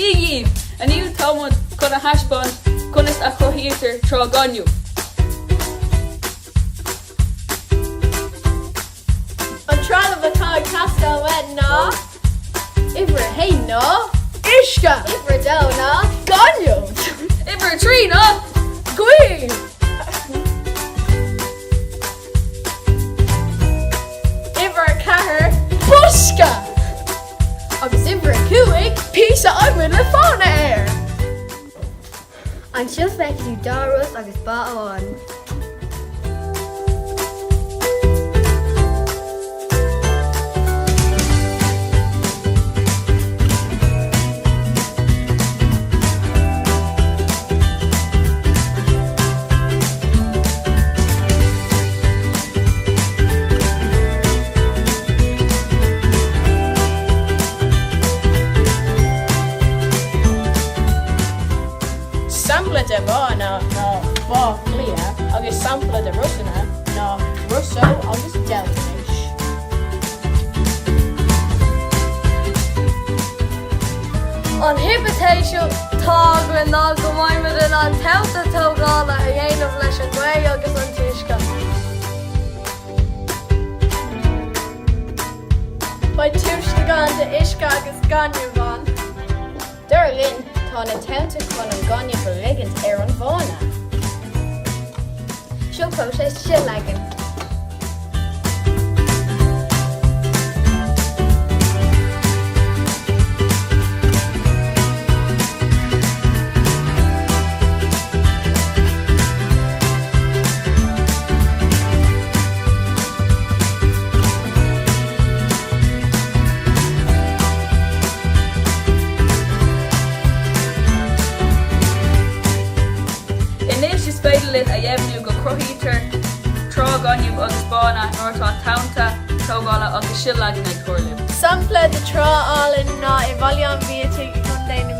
Dia dhaoibh! Inniu tá muid chun a thaispeáint conas a chruthaítear trá ghainimh. An trealamh atá ag teastáil uait ná. Uimhir a haon ná. Uisce! Uimhir a dó ná. Gaineamh! Uimhir a trí ná. Gaoth! Uimhir a ceathair, bosca! Agus uimhir a cúig, píosa adhmaid le fána air! Anseo feicfidh tú dá ros agus bá amháin. Sampla de bhánna ná Bá Cliath agus sampla de rosanna ná Rosso agus Deilginis. An hipitéis atá againn ná go mbeimid in ann tonnta tógála a dhéanamh leis an ngaoth agus an t-uisce. Beidh tuaslagán d'uisce agus gaineamh ann. Dar linn, tá na tonnta chun an gaineamh a ligint ar an bhfána. Seo próiseas sil-leagain. Anois is féidir linn a dheimhniú go cruthaítear trá ghainimh agus bánna nuair atá tonnta tógála agus sil-leagan ag tarlú. Sampla de trá álainn ná i Bhaile an Bhiataigh i gContae na.